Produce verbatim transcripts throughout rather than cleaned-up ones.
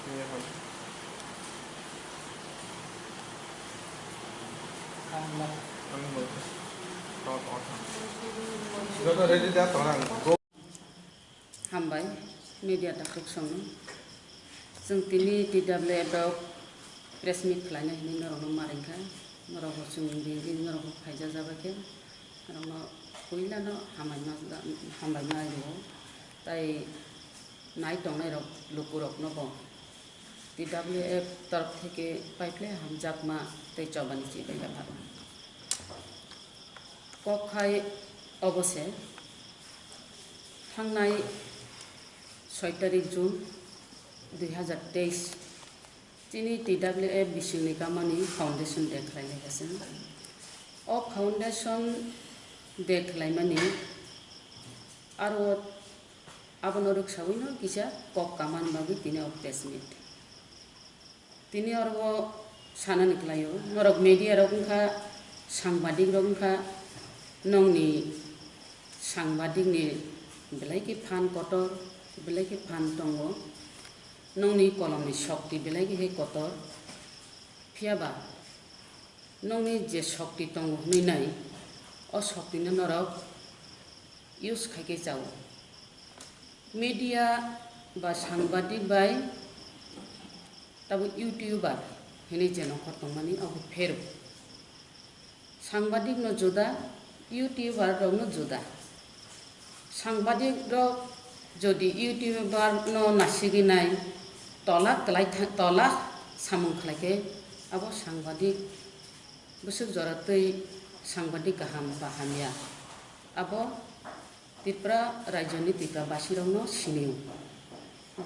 Joto ready da tonang. Hambai, media takhuk songno. Chwng tini T W F rok press meet khlaina hinwi norokno maringkha. Norokbo chwng ringwi norokbo phaijak jabaikhe. Norokno puilano hambai ma, hambai ma rwo. Tai nai tongnairok lukuroknobo T W F torok theke paiphlai hamjakma tei chobani chibai yapharo. Kok hai obo se, thangnai soi tarik June dui hazar teis chini T W F bisingni kamani foundation day khlai lai chwng. O foundation day khlaimani aro abono rwksawino kisa kok kamani bagwi tini o press meet. Tini oro o sanani kwlaio, norok media rok wngkha, sangbadik rok wngkha, nongni sangbadik ni belai khe phan kotor, belai khe phan tongo, nongni kolom ni shokti belai khe kotor, phiya ba nongni je shokti tongo hwnwi nai, o shokti no norok use khai khe chao. Media ba sangbadik bai tabuk YouTuber hinwi je nongkhor tongmani abo phero. Sangbadik no juda, YouTuber rok no juda. Sangbadik rok jodi YouTuber no nasigwi nai tola kwlai tha-, tola samung khlai khe abo sangbadik bwswk jora twi sangbadik kaham ba hamya. Abo Tripura rajyoni Tripura basirokno sinio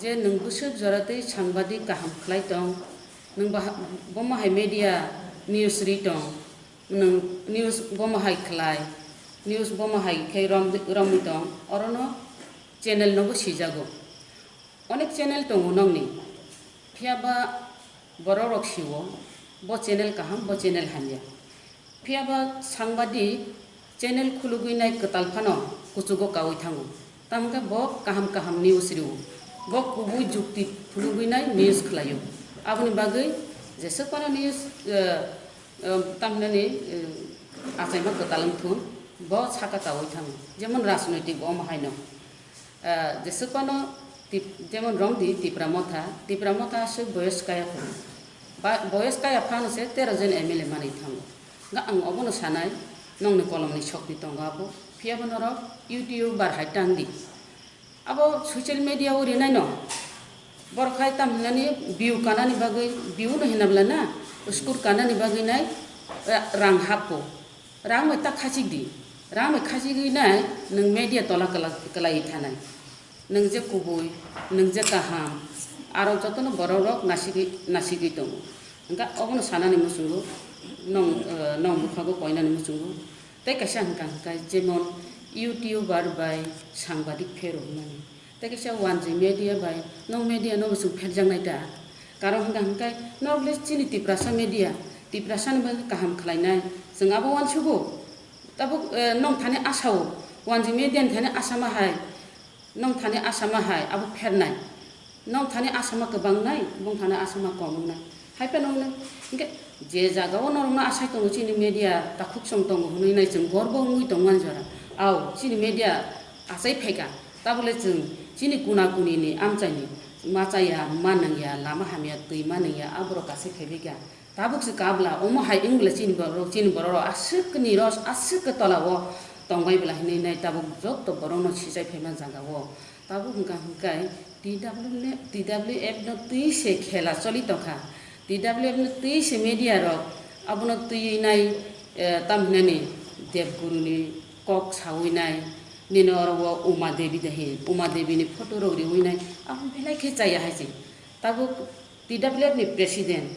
je nwng bwswk jora twi sangbadik kaham khlai tong, nwng baha-, bomo hai media news ri tong, nwng news bomo hai khlai, news bomo hai khe rom-, romwi tong, orono channel nobo sijago. Onek channel tongo nokni, phiya ba borok rok siwo, bo channel kaham, bo channel hamya. Phiya ba sangbadik channel khulugwi nai kwtal phano kuchugo kaui thango. Tamo khe bo kaham kaham news rio. Bo kubui jukti phulugwi nai news khlaio. Aboni bagwi jeswk phano news, eh, eh, tamhinani, eh, achaima kwtal wngthun, bo saka kaui thango. Jemon rajnoitik bo omo haino. Ah, jeswk phano tip-, jemon rwngdi Tipra Motha, Tipra Motha aswk boyos kaya phano. Ba, boyos kaya phano se tero jon M L A manwi thango. Hwnkhe ang obono sanai, nongni kolomni sokti tongo abo. Phiya bo norok YouTuber hai tangdi. Abo social media o rinai no. Borok hai tam hinani view kanani bagwi, view no hina bwla na, skur kanani bagwi nai ra-, rang happo. Rang bai ta khachik di. Rang bai khachigwi nai nwng media tola kwla-, kwlaiwi thanai. Nwng je kubui, nwng je kaham, aro jotono borok rok nasigwi, nasigwi tongo. Hwnkhe obono sanani muchungo, nong, eh, nong bwkhago koinani muchungo. Tei kaisa hwnkha hwnkhe jemon YouTuber bai sangbadik phero hwnmani. Tei kaisa wanjwi media bai, nong media no bo chwng pherjaknai ta. Karon hwnkha hwnkhe norok le chini Tiprasa media, Tiprasa ni bagwi kaham khlainai. Chwng abo uansugo. Tabuk, eh, nong thani asao, wanjwi media ni thani asama hai, nong thani asama hai, abo phernai. Nong thani asama kwbang nai, bong thani asama kom wngnai. Hai phano wngnai. Hwnkhe je jaga o norok no asai tongo chini media takhuk song tongo hwnwi nai chwng gorbo wngwi tongmani jora. Ao, chini media achai phaikha. Tabole chwng chini kuna kuni ni amchaini machaya, manwngya, lama hamya, twi manwngya, aborok kachi phaibaikha. Tabuk se kabla, omo hai wng bwla chini borok, chini borok rok aswk ni ros, aswk ke tola o tongbai bwla hinwi nai tabuk joto borok no sichai phaima jaga o. Tabuk hwnkha hwnkhe T W F, T W F no twi se khela choli tongkha. T W F no twi se media rok abono twiwi nai, eh, tam hinani Debguru ni kok sawi nai, nini oro o Uma Devi de hin, Uma Devi ni photo rok riwi nai, abo belai khe chaya hai se. Tabuk T W F ni president,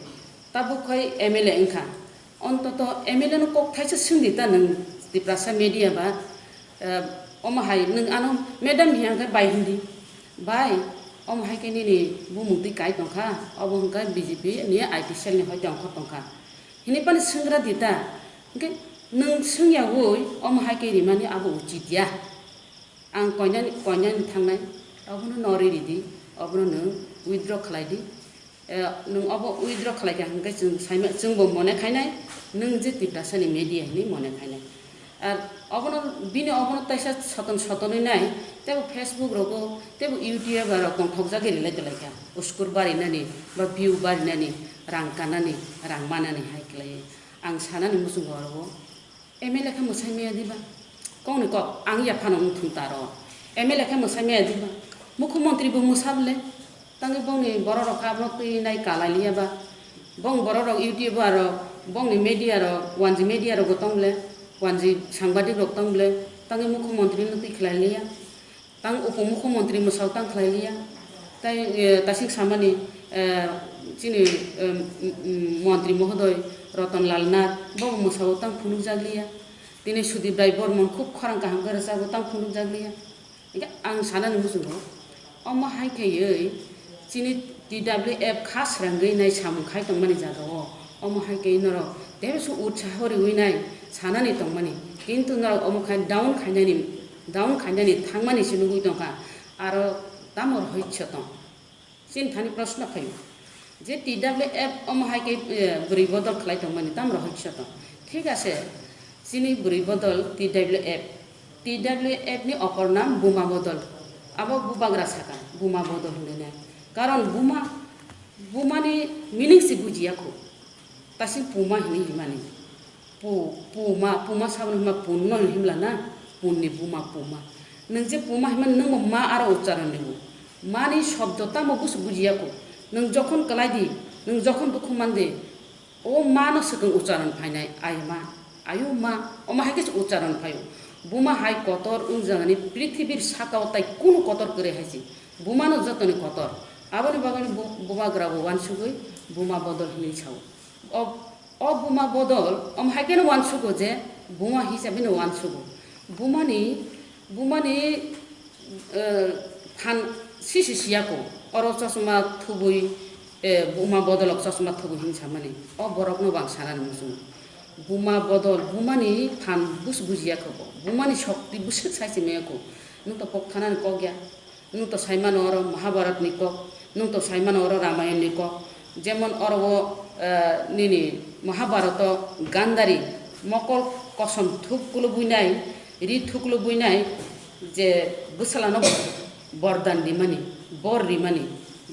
tabuk khai M L A wngkha. Ontoto M L A no kok thaisa swngdi ta nwng Tiprasa media ba, eh, omo hai nwng ano madam hiya khe bai hindi. Bai, omo hai khe nini bumung twi kai tongkha, obo hwnkhe B J P ni I T cell ni hoi tongkha tongkha. Hini phano swnggra di ta, hwnkhe nwng swngyaui omo hai khe rimani abo uchit ya. Ang koinani, koinani thangnai, obono no ri ridi, obono nwng withdraw khlai di. Eh, nwng obo withdraw khlai kha hwnkhe chwng saima, chwngbo mone khainai, nwng je Tiprasani media hinwi mone khainai. Ar obono, bini obono taisa soton sotonwi nai, tebo Facebook rogo, tebo YouTube rok tongthokjagwi rilai tonglaikha. Uskur barinani, ba view barinani, rang kanani, rang manani hai khlaiwi. Ang sanani muchungo oro o M L A khe mwsai maya diba? Kokni kok, ang yaphano wng thung taro. M L A khe mwsai maya diba? Mukhyamantri bo mwsa bole. Tangwi bongni borok rok kha abono twi nai kalai liya ba? Bong borok rok YouTube aro bongni media rok, wanji media rogo tong bole, wanji sangbadik rok tong bole, tangwi mukhyamantri no twi khlai liya. Tang upomukhyamantri mwsao tang khlai liya. Tai, eh, tasik samani, eh, chini, eh, m-, m-, montri mohodoi Ratan Lal Nath, bobo mwsao tang phunukjak liya. Tini Sudip Rai Bormon khub khorang kaham khe rwchago, tang phunukjak liya. Hingkhe ang sanani muchungo, omo hai khaiwi chini T W F kha srangwi nai samung khai tongmani jagao, omo hai khe norok tebesu utsaho riwi nai sanani tongmani, kintu norok omo khai down khainani, down khainani thangmani se nugwi tongkha, aro tamo rohorso tong? Chini thani proshno phaio je T W F omo hai khe, eh, bwrwi bodol khlai tongmani tamo rohorso tong? Thik ase, chini bwrwi bodol T W F, T W F ni opor nam Buma Bodol, abo bubagra sakha Buma Bodol hinwi nai, karon Buma, Bumani meaning se bujiya kho. Tasing puma hinwi himani. Pu-, puma, puma saboni hima punno himla na? Punni buma puma. Nwng je puma himani nwngbo ma aro ucharon riwo. Mani shobdo tamo busu bujiya kho. Nwng jokhon kwlai di, nwng jokhon dukhu man di, o mano swkang ucharon phainai, ai ma, ayu ma, omo hai khe se ucharon phaio. Buma hai kotor wng jagani prithibir sakao tai kunu kotor kwrwi hai se. Bumano jotoni kotor. Aboni bagwino bu-, bubagrabo uansugwi Buma Bodol hinwi sao. O, o Buma Bodol, omo hai kheno uansugo je Buma hisabeno uansugo. Bumani, Bumani, eh, phan sisi siyako. Oro chosma thubui, eh, Buma Bodolok chosma thubui hin samani. O borokno bo ang sanani muchungo. Buma Bodol, Bumani phan bus bujiya kho bo. Bumani shokti bwswk sai se maya kho. Nwng to pok thanani kok ya. Nwng to sai mano oro Mahabharatni kok, nwng to sai mano oro Ramayanni kok. Jemon oro o, eh, nini Mahabharato Gandhari mokol kosom thuk kulubui nai, ri thuk kulubui nai, je bwsalano bordan rimani, bor rimani,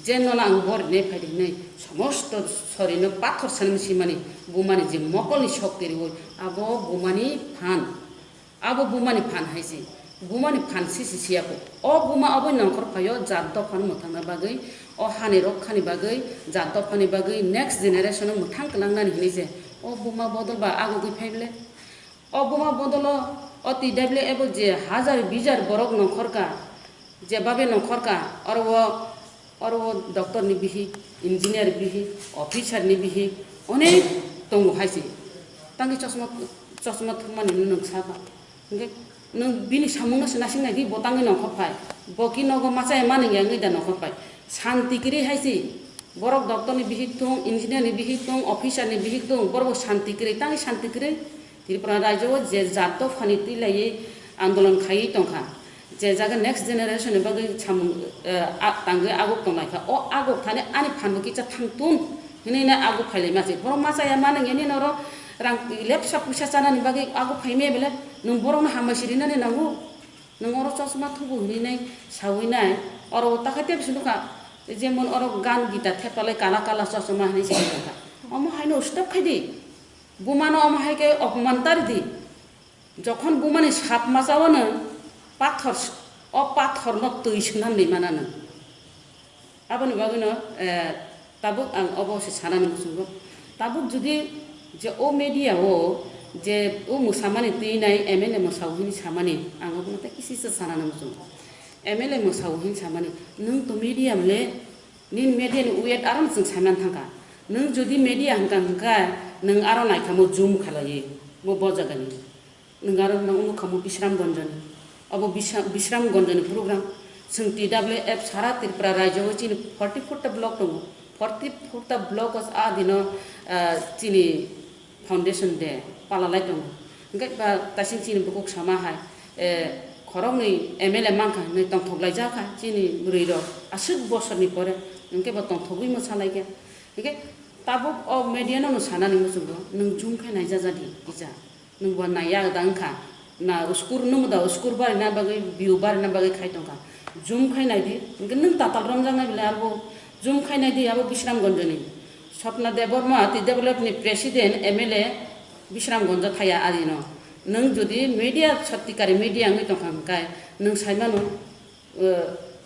je nono ang bor rinai phai di hinwi somosto sorino pathor sanwi simani, bumani je mokolni shokti riwi, abo bumani phan. Abo bumani phan hai se. Bumani phan sisi siya kho. O buma obo nongkhor phaio jat dophano mwthangna bagwi, o hani rokkhani bagwi, jat dophani bagwi, next generation o mwthang kwlangnani hinwi se. O Buma Bodol ba agugwi phai bole. O Buma Bodolo o T W F o je hajar bijar borok nongkhor ka, je babe nongkhor ka, oro o Oro o doctor ni bihik, engineer bihik, officer ni bihik, onek tongo hai se. Tangwi chosma, chosma thumani nwng saba. Hingke nwng bini samung no se nasing nai di, bo tangwi nongkhor phai. Bo ki nogo machaya manwi ya wngwi da nongkhor phai. Santi kwrwi hai se. Borok doctor ni bihik thung, engineer ni bihik thung, officer ni bihik thung, borok bo santi kwrwi, tangwi santi kwrwi. Tripura rajyo o je jat dophani twi laiwi andolon khaiwi tongkha, je jaga next generation ni bagwi samung, eh, a-, tangwi aguk tonglaikha, o aguk thani ani phanbo kisa thangtun hinwi nai aguk phailaima se. Borok machaya manwngya nini oro rang lepsa puisa chanani bagwi aguk phaimaya bele nwng borokno hambai se rinani nango? Nwng oro chosma thubu hinwi nai sawi nai, oro o takhai tei bisi nukha, jemon oro gan gita thepalai kala kala chosma hinwi se tongkha. Omo haino stop khai di. Bumano omo hai khe opoman tari di. Jokhon bumani sap machawano pathor s-, o pathorno twi swnamni manano. Aboni bagwino, eh, tabuk ang obo se sanani muchungo. Tabuk jodi je o media o je o mwsamani twi nai M L A mwsao hini samani, ang obono tei kisi se sanani muchungo. M L A mwsao hini samani, nwng to media mle, nini media ni weight aro chwng saiman thangkha. Nwng jodi media hwnkha hwnkha, nwng aro naikha mo zoom khalaiwi, mo bo jagani. Nwng aro nwng nukha mo Bisramganjani. Abo Bisa-, Bisramganjani program. Chwng T W F sara Tripura rajyo o chini forty four ta block tongo. Forty four ta block o a dino, ah, chini foundation day palalai tongo. Hwnkhe ba tasing chini bukhuk sama hai, eh, khoroknwi M L A mankha hinwi tongthok laijak kha chini bwrwi rok aswk bosor ni pore, hinkhe bo tongthogwi mwsa laikha. Hinkhe tabuk o media no no sanani muchungo nwng zoom khai naijajadi kisa. Nwng bo naiya da wngkha. Na uskur nwng da uskur barina bagwi view barina bagwi khai tongkha. Zoom khai naidi. Hinkhe nwng tatal romjaknai bile arbo zoom khai naidi abo Bisramganjni. Swapna Debbarma T W F ni president M L A Bisramganj thaya adino. Nwng jodi media sottikari media wngwi tongkha hwnkhe nwng saimano.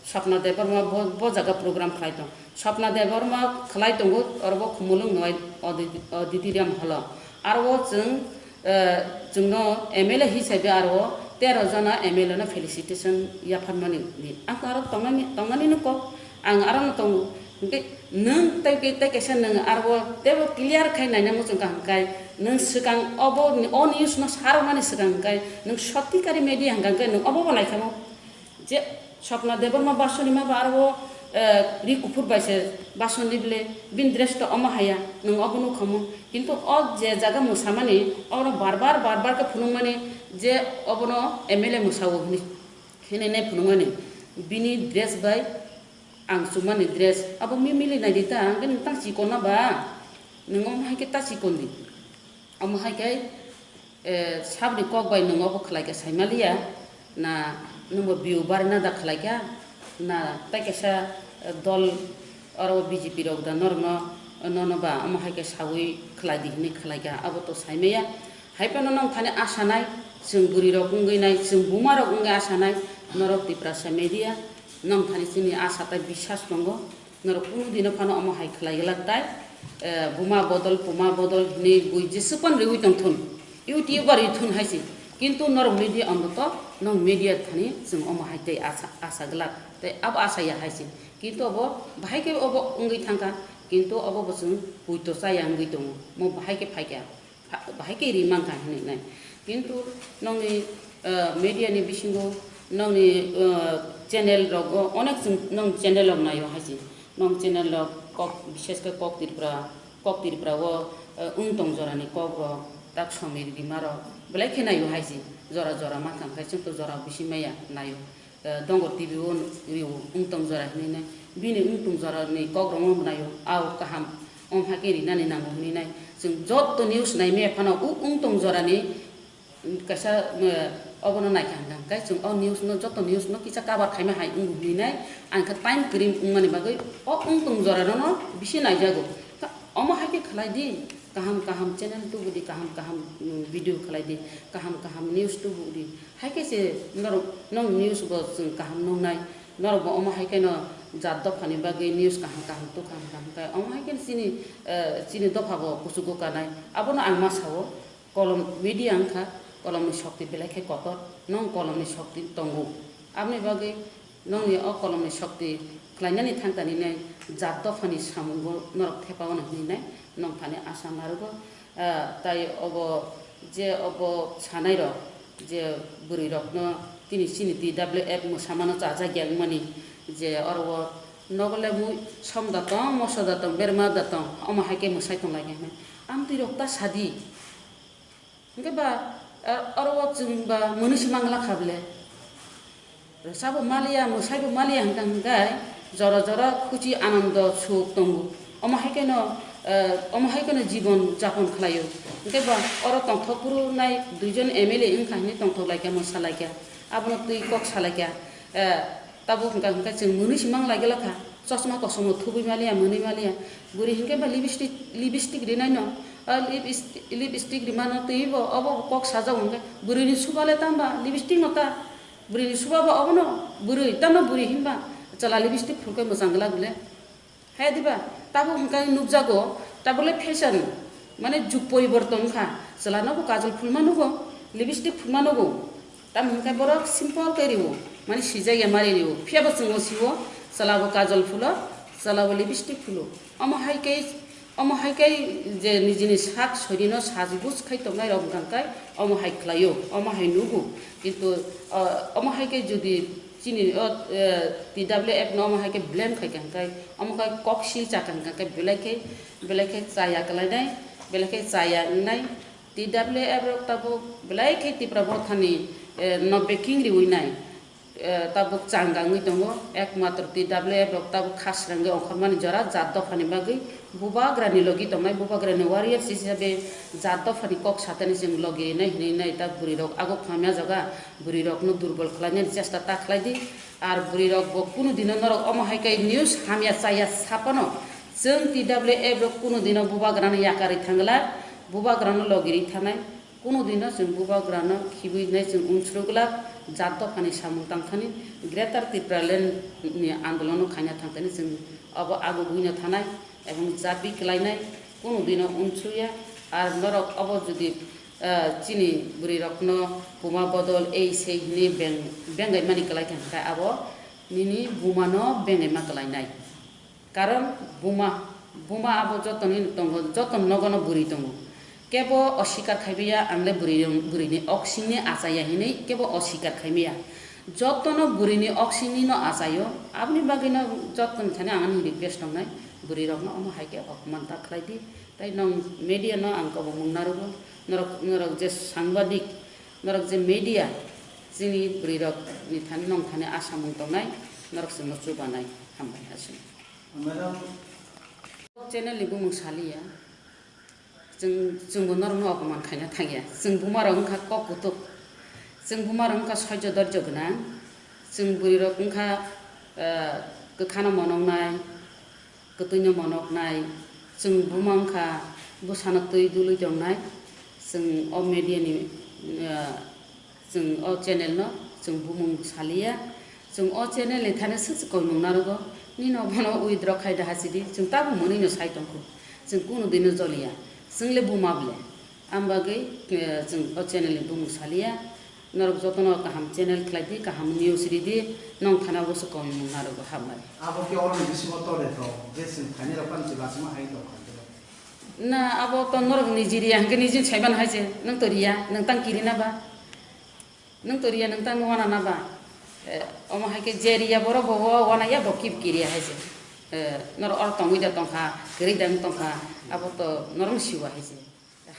Swapna Debbarma bo, bo jaga program khlai tong. Swapna Debbarma khlai tongo, oro bo Khumulwng noi audi-, auditorium holo. Aro o chwng, eh, chwngno M L A hisabe aro tero jona M L A no felicitation yapharmani di. Ang aro tongnani, tongnani no kok, ang aro no tongo. Hinkhe nwng tei ke-, tei kaisa nwng aro tebo clear khai naina muchung ka hwnkhe nwng swkang obo ni, o news no saroknani swkang hwnkhe nwng sottikari media hwnkha hwnkhe nwng obo bo naikha mo. Je Swapna Debbarma basoni ma ba aro, eh, ri kuphur bai se basoni bile bin dress to omo haya, nwng obo nukha mo. Kintu o je jaga mwsamani, obono bar bar, bar bar khe phunukmani je obono M L A mwsao hinwi, hinwi nai phunukmani. Bini dress bai ang chumani dress, abo mi mili nai di ta, ang khe nwng tang chikon na ba, nwng omo hai khe ta chikon di. Omo hai khe, eh, sabni kok bai nwng obo khlai kha saimaliya, na nwngbo view barina da khlai kha, na tei kaisa, eh, dol oro B J P rok da norokno, nono ba omo hai khe saui khlai di hinwi khlai kha, abo to saimaya. Hai phano nong thani asa nai, chwng bwrwi rok wngwi nai, chwng buma rok wngwi asa nai, norok Tiprasa media, nong thani chini asa tei biswas tongo. Norok kunu dino phano omo hai khlai glak tai, eh, buma bodol, puma bodol hinwi bui jeswk phano riui tong thun, YouTuber ri thun hai se. Kintu norok media ombo to, nong media thani chwng omo hai tei asa, asa glak, tei abo asa ya hai se. Kintu obo bahai khe obo wngwi thangkha, kintu obo bo chwng poito chaya wngwi tongo, mo bahai khe phaikha. Pha-, bahai khe ri mankha hinwi nai. Kintu nongni, eh, media ni bisingo nongni, eh, channel rogo onek chwng nong channel rok naio hai se. Nong channel rok kok, bishes khe kok Tripura, kok Tripura o, eh, wng tong jorani kok rok, tak somir rima rok belai khe naio hai se. Jora jora mankha, hwnkhe chwng to jora bisi maya naio. Eh, Dongor T V o rio wng tong jora hinwi nai. Bini wng tong jora ni kok rok no naio, ao kaham, omo hai khe rinani nango hinwi nai. Chwng joto news nai maya phano o wng tong jora ni, mm, kaisa, eh, obono naikha hwnkha hwnkhe chwng o news no, joto news no kisa cover khaima hai wngo hinwi nai. Ang khe time kwrwi wngmani bagwi o wng tong jora no bisi naijago. Ta omo hai khe khlai di, kaham kaham channel tubu di, kaham kaham, mm, video khlai di, kaham kaham news tubu di. Hai khe se norok, nong news bo chwng kaham nuknai, norok bo omo hai kheno jat dophani bagwi news kaham kaham tubukha hwnkha hwnkhe omo hai kheno chini, eh, chini dopha bo kuchugo kanai, abono ang ma sao, kolom media wngkha, kolomni shokti belai khe kotor, nong kolomni shokti tongo, aboni bagwi nongni o kolomni shokti khlainani thangtani nai jat dophani samungo norok thepao hwnwi nai nong thani asa narugo. Ah, tai obo je obo sanai rok je bwrwi rokno tini chini T W F mwsamano chajak ya wngmani je oro o nogo le mui som da tong, moso da tong, berma da tong, omo hai khe mwsai tong lai khe hwnwi. Amtwi rok ta sadi. Hwnkhe ba, eh, oro o chwng ba mwnwi se mang lakha bwle. Rwchabo maliya, mwsaibo maliya hwnkha hwnkhe jora jora khuchi anando suk tongo. Omo hai kheno, eh, omo hai kheno jibon japon khlaio. Hwnkhe ba oro tongthok phuru nai duijon M L A wngkha hinwi tongthok laikha, mwsa laikha. Abono twi kok sa laikha. Eh, tabuk hwnkha hwnkhe chwng mwnwi se mang lai glakha. Chosma kosom no thubui maliya, mwnwi maliya. Bwrwi hwnkhe ba lipstick, lipstick rinai no. Ah, lipstick, lipstick rimano twi bo, obo kok sajak hwnkhe. Bwrwini suba le tamba, lipstick no ta. Bwrwini suba ba obono bwrwi, tamo bwrwi hinba chwla lipstick phulkhe mwchang glak le. Hai diba, tabuk hwnkhe nukjago, tabuk le fashion, mane jug poriborton kha. Chwla no bo kajol phulma nugo, lipstick phulma nugo. Tamo hwnkhe borok simple khe rio, mane sijak ya mari rio. Phiya bo chwng o sio, chwla bo kajol phulo, chwla bo lipstick phulo. Omo hai khe, omo hai khe je nijini sak soirino sajbuj khai tongnai rok hwnkha khe omo hai khlaio, omo hai nugo. Kintu, ah, omo hai khe jodi chini o, eh, T W F no omo hai khe blame khai kha hwnkhe, omo khe kok sil cha kha hwnkhe belai khe, belai khe chaya kwlainai, belai khe chaya wngnai. T W F rok tabuk belai khe Tipra Mothani eh, no beking riwi nai, eh, tabuk chang gangwi tongo. Ekmatro T W F rok tabuk khasrangwi ongkhormani jora jat dophani bagwi bubagrani logi tongnai, bubagrani warriors hisabe jat dophani kok satani chwng logi rinai hinwi nai ta bwrwi rok aguk phamya jaga bwrwi rokno durbol khlainani chesta ta khlai di. Ar bwrwi rok bo kunu dino norok omo hai khe news hamya chaya sapano chwng T W F rok kunu dino bubagrano yakarwi thangla, bubagrano logirwi thanai. Kunu dino chwng bubagrano khibwi nai chwng unsrwglak, jat dophani samung tangthani Greater Tipraland ni andolono khaina thangthani chwng obo agugwino thanai ebong japi kwlainai kunu dino unsrwya. Ar norok obo jodi, ah, chini bwrwi rokno buma bodol ei sei hinwi beng-, bengaimani kwlai thangkha abo nini bumano bengaima kwlainai. Karon buma, buma abo jotoni tongo, joto nogono bwrwi tongo. Kebo osikar khaimaya, angle bwrwi, bwrwini oksingni achaya hinwi kebo osikar khaimaya. Jotono bwrwini oksingni no achayo, aboni bagwino jotoni thani ang ani request tongnai, bwrwi rokno omo hai khe opman ta khlai di. Tai nong media no ang kobongmung narwgo, norok, norok je sangbadik, norok je media, chini bwrwi rokni thani nong thani asamung tongnai, norok chwngno chubanai. Hambai aswk. Madam. Channel ni bumung saliya. Chwng, chwngbo norokno opman khaina thangya. Chwng buma rok wngkha kok kutuk. Chwng buma rok wngkha soijo dorjo gwnang. Chwng bwrwi rok wngkha, eh, kwkhano monoknai, kwtwino monoknai. Chwng buma wngkha bwsano twi dului tongnai. Chwng o media ni, eh, Chwng o channel no chwng bumung saliya. Chwng o channel ni thani swk swk koimung narwgo. Nino bono withdraw khai da hasidi. Chwng tabuk mwnwi no sai tongkhu. Chwng kunu dino joliya. Chwng le buma ble. Am bagwi, eh, chwng o channel ni bumung saliya. Norok jotono kaham channel khlai di, kaham news ridi. Nong thana bo swk koimung narwgo hambai. Abo khe oro ni bisingo tole to. Je chwng thani rok pan chwla chwma hai tong kha. Na abo to norok niji riya hwnkhe niji saiman hai se, nwng to riya, nwng tang kirina ba? Nwng to riya, nwng tang wana na ba? Eh, omo hai khe je riya borok bo, bo wana ya, bo kib kiriya hai se. Eh, norok oro tongwi da tongkha, kwrwi da wng tongkha, abo to norok siwa hai se.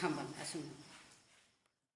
Hamba, aswk.